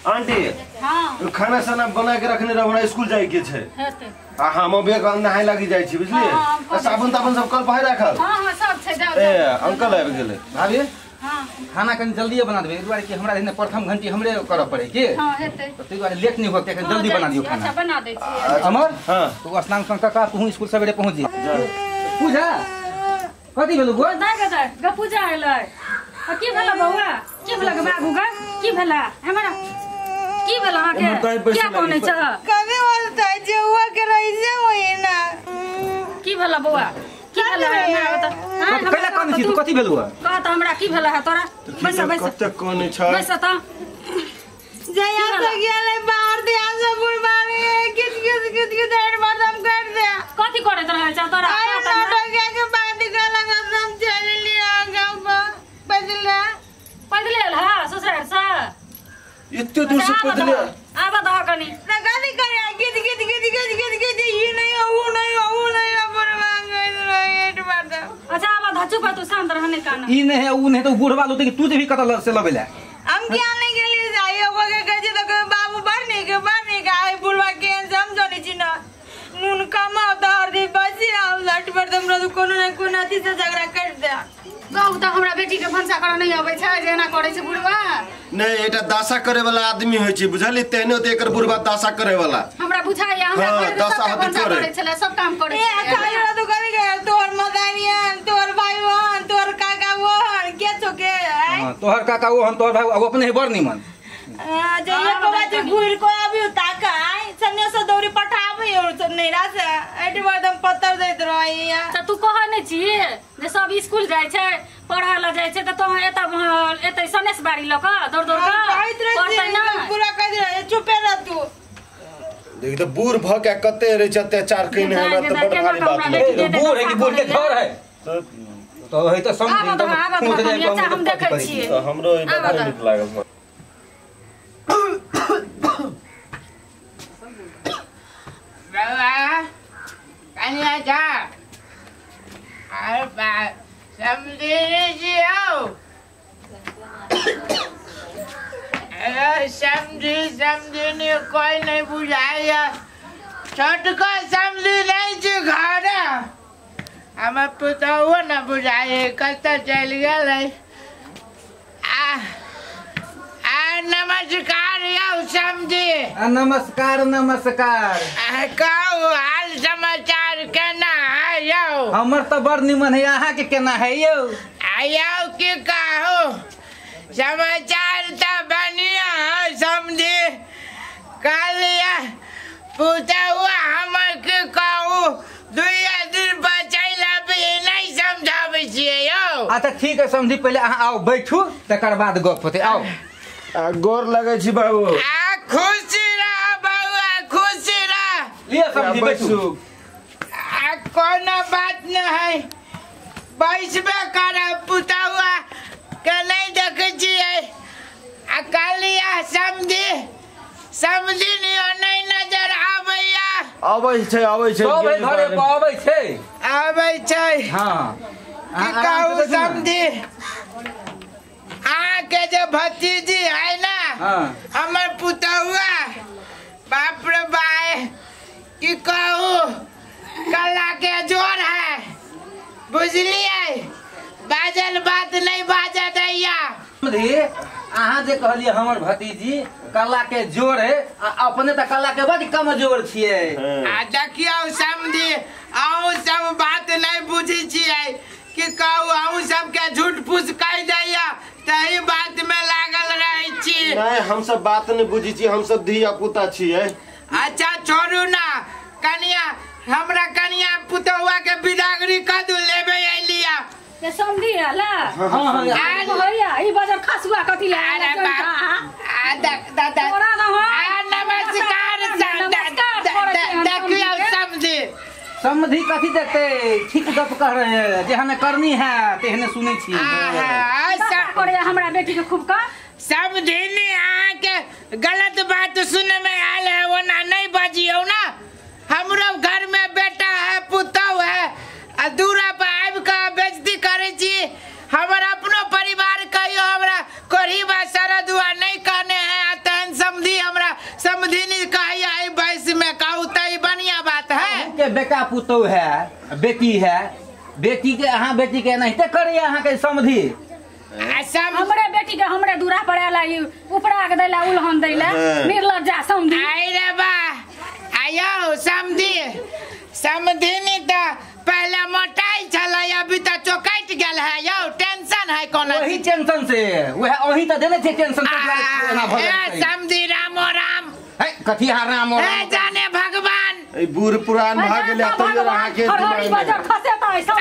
Aunty हां खाना साना बना के रखने रहबो स्कूल जाय के छै हेतै। आ हम अबे नहाय लागी जाय छी बुझलिए। आ साबुन ताबुन सब कल पर राखल। हां हां सब छै जाओ। ए अंकल आबि गेलै भाभी। हां खाना कनि जल्दी बना देबै, एहि दुआरे कि हमरा एहने प्रथम घंटी हमरे करऽ पड़े के। हां हेतै त ताहि दुआरे लेट नहि होते, जल्दी बना दियौ खाना। अच्छा बना दै छी। अमर हां तू स्नान उस्नान कऽ तू स्कूल सवेरे पहुँच जी। पूजा कथी भेलौ गो? दाइ गे दाइ ग पूजा एलै। आ की भेला बौआ? की भेला गे बाबू गे? की भेला हमरा? की भेला अहाँ के? क्या कोनै छ? कभी बोलता जे हुआ के रहि जे होई ना। की भेला बौआ? की भेला हमरा बता। हां कैला कोन छी तू? कथी भेलौ? कह त हमरा की भेला है तोरा? बैस बैस। कते कोनै छ? बैस त। जया से गेलै बाहर दे आ सब बुढ़बारी किच किच किच किच हेड बादाम कर दे। कथी करैत रहै छ तोरा? आइ नाटक के बाद गला हम चल लिया गांव पर पैदल पैदल आयल हा ससुराल से? एते दूर से पैदल आब दह कनी ना गाली करे गिद गिद गिद गिद गिद गिद ई नहीं ओ नहीं ओ नहीं बुढ़वा गइल रहे हेड बादाम। अच्छा आब दह चुप तू शांत रह नहीं काना। ई नहीं है ऊ नहीं तो बुढ़वा लोते कि तू जे भी कतल से लबेला। हम क्या नहीं गेली जाइयो के कहे त बाबू बड़ नीक आइ बुढ़वा के हम जानै छी ना नून कमा दर दे बसी आउ लट पर हमरा तो कोनो न कोनो अथी से झगड़ा कर दे। कहू त हमरा बेटी के भनसा करऽ नहीं अबै छै जे एना करै छै बुढ़वा। नहीं एटा दासा करे वाला आदमी होय छै बुझली, तेहने त एकर बुढ़वा दासा करे वाला। हमरा बुझाइया हमरा दासा भनसा करै छले सब काम करै ए खाइयो तो करी के तोर मदानियन तोर भाई बहन तोर काका बहन के चोके। हां तोहर काका ओहन तोहर भाई अपने ही बड़ निमन। जे एक बार घुर को अभी ताका सन्ने से दौरी पठाबै और सब नैरा से एटी बार पत्थर दैत रहैया। त तू कहै नै छी जे सब स्कूल जाइ छै पढ़ा ल जाइ छै त तो एत एतै सनेस बाड़ी ल क दौड़ दौड़ क कहैत रहै छी पूरा कहैत रहै चुपे रह तू। देख त बूढ़ भ के कते रहै छै अत्याचार कइने हमरा त बड़ भारी बात लगै। बूढ़ है कि बूढ़ के घर है तो है त समझ हम देखै छियै त हमरो ई बात नीक लागल। बाबा कन्या जा अरे बा समझी जियो अरे समझी समझी नहीं कोई नहीं बुझाया छोटको समझी नहीं छी घर हमर पुतहु न बुझाए कतऽ चलि गेलै। आ आ नमस्कार यौ समझी। नमस्कार नमस्कार। कहू हाल समाचार केना है यौ? हमर तऽ बड़ निमन है, अहाँ के केना है यौ? यौ की कहू समाचार तऽ बढ़िया है समझी। कहलियै पुतहु हमर की कहू दुइये दिन बचैला भी नहीं समझाबै छियै यौ। अच्छा ठीक है समझी, पहिले अहाँ आउ बैठू तकर बाद गप होतै। आउ गोर लगै छी बाबू। आ खुशी रह बौआ खुशी रह। लिअ समझी बैठू। आ कोनो बात न है बैसबे करब पुतहुआ के नहीं देखै छियै। आ कहलियै समझी समझी नहीं नजर आबैया। अबै छै अबै छै सब घरे पर अबै छै आबै छै। हां की कहू समझी अहाँके जे भतीजी है ना हमर पुतहुआ बाप रे बाय की कहू कला के जोर है बुझलियै। बाजल बात नहीं बाजत हैया। अहाँ जे कहलियै हमर भतीजी कला के जोर है आ अपने तऽ कला के बड कमजोर छियै। आ देखियौ समझी अहूँ सब बात नहीं बुझै छियै कि कहू अहूँ सबके झूठ फूस कहि दैया तही बात में लागल रहै छी। नहीं हम सब बात नहीं बुझै छी, हम सब धिया पुता छियै। अच्छा छोड़ू ना कनिया हमरा कनिया पुतहुआ के बिदागरी कदू लेबे अइलिया। ये समझी आला। हां हां भैया ई बाजार खसुआ कथी ले अरे बाप आ दादा आ नमस्कार देखियौ समझी समझी कथी देखते ठीक गप कह रहे हैं जेहने करनी है तेहने सुनै छी। करे हमरा बेटी के खूब का समझिनी अहाँ के गलत बात सुने में आयल है ओना नहीं बजियौ ना। हमरो घर में बेटा है पुतहु है आ दूरा पर आबि कऽ बेइज्जती करै छी। हमर अपनो परिवार कहियो हमरा कोढ़ी बा सरदुआ नहीं कहने है आ तहन समझ बेटा पुतोह है बेटी है बेटी के अहाँ बेटी के एनाहिते करैया अहाँ के समधी हमरे बेटी के हमरे दूरा पर आला उपरा के दैला उलहन दैला निर्लज्जा समधी आई रे बा आयो समधी समधिनी त पहले मोटाई छलै अभी त चौकट गेल है यौ टेंशन है कोनो वही टेंशन से वह वही त देने छै टेंशन एना भ गेल समधी रामो राम है कथी हा रामो राम जाने भगवान ए बूढ़ पुरान भ गेल तैयो अहाँ के दिमाग खसे त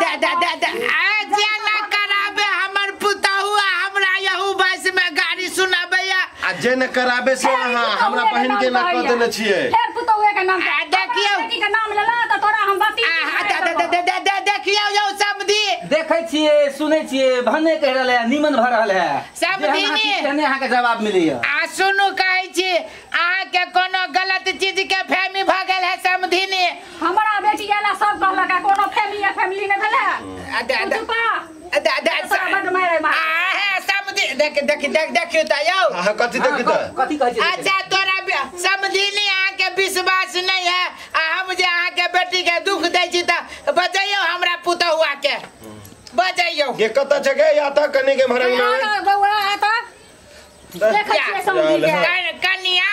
दे दे दे दे आ जे ना कराबे हमर पुतहु हमरा यहू बस में गाड़ी सुनाबैया आ जे न कराबे से अहाँ हमरा बहिन के ना कह देने छियै फेर पुतहुए के नाम देखियौ बेटी के नाम लेला त तोरा हम बती दे दे दे दे देखियौ यौ समधी देखै छियै सुनै छियै भने कहि रहल है निमन भ रहल है समधिनी तेने अहाँ के जवाब मिलैया आ सुनू कहै छी अहाँ के कोनो गलत चीज के फहमी भ गेल है समधिनी हमरा बेटी आला सब कहलक कोनो फैमिली या फैमिली नै भेला दे दे आ समधी देख देख देख देखियौ त यौ अहाँ कथि देखि त कथि कहै छी अच्छा तोरा समधिनी अहाँ के विश्वास नहीं है आ हम जे अहाँ के बेटी के दुख दै छी त बजैयौ हमरा पुतहुआ के बजैयौ के कत छै गे या त कने के भरंग में बौआ आ त देखै छियै समधी के कनिया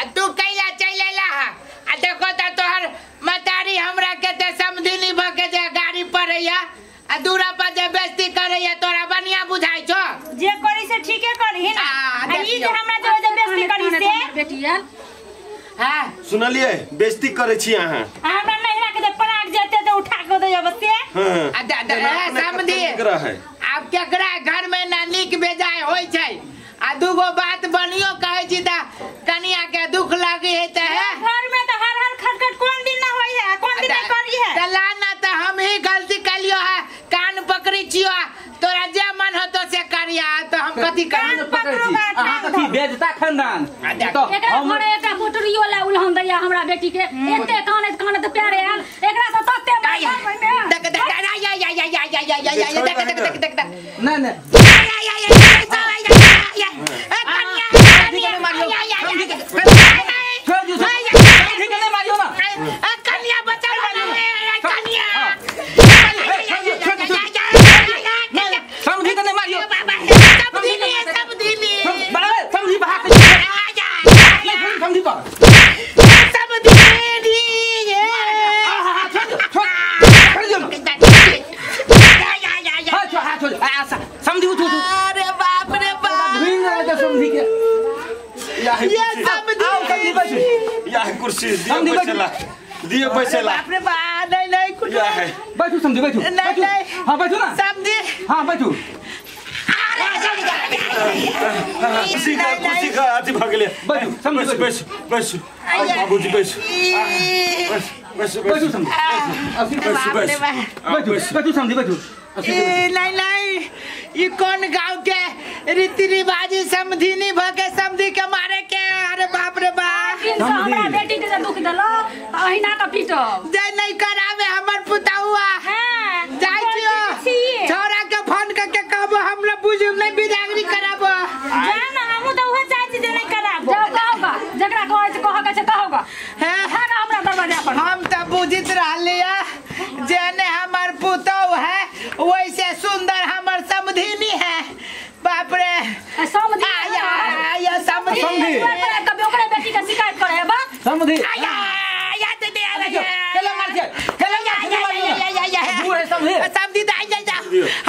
आ तू कैला चलि अयला हा आ देखो त तोहर मतारी हमरा के ते समधिनी भ के जे गाड़ी पड़ैया आ दूरा पर जे बेइज्जती करैया तोरा बढ़िया बुझाइ छौ जे करी से ठीके करही ना आ ई जे हमरा जो जे बेइज्जती करी से बेटी आयल हां सुनलियै बेइज्जती करै छी अहाँ आ हमरा नहिरा के जे पराग जेते त उठा के दे जब से हां आ समधी आब केकरा घर में ना नीक बेजाय होय छै आ दूगो बात बनियो कहै छी त कनिया के दुख लागी है त है घर में त हर हर खटखट कोन दिन ना होई है कोन दिन नहीं करी है त लाना त हम ही गलती कलियो है कान पकड़ी छियो तोरा जे मन होतो से करिया तो हम कथि कान पकड़ै छी अहाँ कथि बेजता खानदान त हम एकटा मोटरियो ला उलहन दैया हमरा बेटी के एते कानैत कानैत प्यारे आयल एकरा से तते देख देख या या या या या या या या देख देख देख देख नै नै या या या या ए कनिया कनिया या या छोड़ दियो समधी के मारियो ना ए कनिया बचाओ ना ए कनिया समधी के मारियो समधिनी समधिनी बड़ा समधी भाग के समधी पर समधिनी छोड़ दियो ना हां छोड़ आ समधी उठ उठ अरे बाप रे बाप भींग रहा समधी के या ये समधी आओ समधी बैठू या कुर्सी दियो पैसा दियो पैसा ला बाप रे बाप नहीं नहीं कुछ या है बैठू समधी बैठू नहीं नहीं हां बैठू ना समधी हां बैठू कुर्सी का अथि भ गेलै बैठू समधी बैठू बैठू बाबूजी बैठू बैठू बैठू समधी बैठू बैठू बैठू समधी बैठू ए नहीं नहीं ये कौन गांव के रीति रिवाज समधिनी भ के समधी के मारे के अरे बाप रे बाप हमरा बेटी के दुख देलो त अहिना के पीटब जे नहीं करावे हमर पुतहुआ हां जाय छियो छोरा के फोन करके कहबो हमरा बुझ नहीं बिदागरी कराबो जा ना हमहु त उहे चाहै छी जे नहीं कराबो जाओ कहबा जकरा कहै छै कहऽ के छै कहबा हां हां हमरा दरवाजा पर हम त बुझित रहलिया जेने हमर पुतहु है वैसे सुंदर हमर समधिनी है बाप रे समधी आया आया समधी कभी ओकरे बेटी के शिकायत करे बा समधी आया आया दे दे आया केला मार के केला मार बूढ़ है समधी समधी दाई जा जा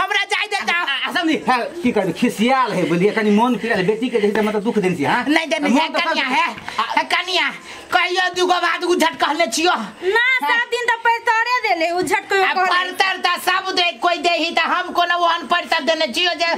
हमरा जाय दे जा समधी हां की करबे खिसियाल है बोलिए कनी मन पिराल बेटी के देखि त मतलब दुख देन छी हां नहीं दे नहीं कनिया है कनिया कहियो दूगो बात उझट कहले छियो ना 7 दिन त पैतरे देले उझट को परतर त सब दे कोई देही त हम कोनो ओहन परतर देने छियो जे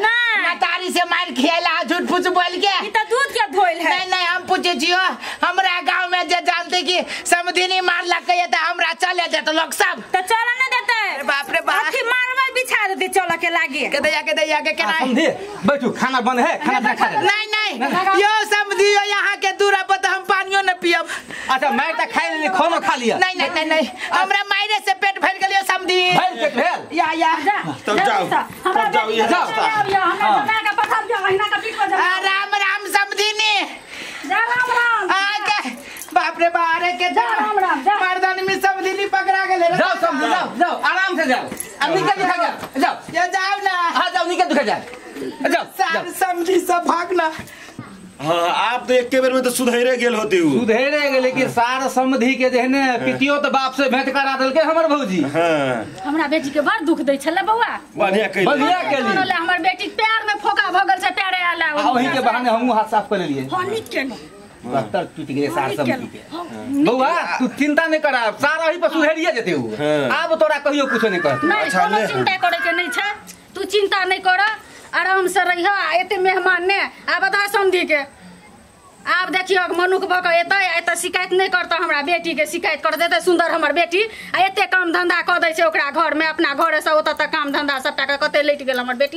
मतारी से मार खियाला झूठ फूस बोल के ई त दूध के धोइल है नहीं नहीं हम पूछे छियो हमरा गांव में जे जानते कि समधिनी मार लके त हमरा चले देत लोग सब त चल न देते बाप रे बाप अथी मारवा बिछा देते चल के लागे के दैया के दैया के केना समधी बैठू खाना बन है खाना खा ले नहीं नहीं यो समधी यो यहां के दूरा पर त हम पानियो न पियब अच्छा मार त खाइ लेली खानो खा लिया नहीं नहीं नहीं नहीं हमरा मायरे से पेट भर गेलियो समधी भर पेट भेल या या तब जाओ तब जाओ ये रास्ता हमरा जमा के पठाब जो अहिना के पीठ पर राम राम समधिनी जा राम राम आ के बाप रे बारे के जा राम राम जा मर्दानी में समझी जाओ जाओ आराम से जाओ अब निकल दिखा जाओ जाओ ये जाओ ना हां जाओ निकल दिखा जाओ जाओ सार समझी सब भागना। हाँ आप तो एक बेर में तो सुधरे गेल होते हो। सुधरे गेल लेकिन सार समधी के जे है ने पितियो तो बाप से भेंट करा देलके हमर भौजी। हां हमरा बेटी के बड़ दुख दै छले बौआ। बढ़िया कइली बढ़िया कइली। हमर बेटी प्यार में फोका भ गेल छै प्यारे आला। आ ओही के बहाने हमहू हाथ साफ कर लेलिए। हां नीक केलौ बत्तर टूट गेलै सार समधी के। बौआ तू चिंता नहीं कर सार ओही पर सुधरिए जेते उ। आब तोरा कहियो कुछो नहीं कहत। नहीं कोनो चिंता करे के नहीं छै तू चिंता नहीं कर आराम से रहिह। एते मेहमान ने आ बता समधी के आब देखियो मनुख भ के एतै एतै शिकायत नहीं करता हमरा बेटी के शिकायत कर देतै सुंदर हमर बेटी आ एते काम धंधा क दै छै ओकरा घर में अपना घरे से ओतऽ तक काम धंधा सबटा के कते लटि गेल हमर बेटी।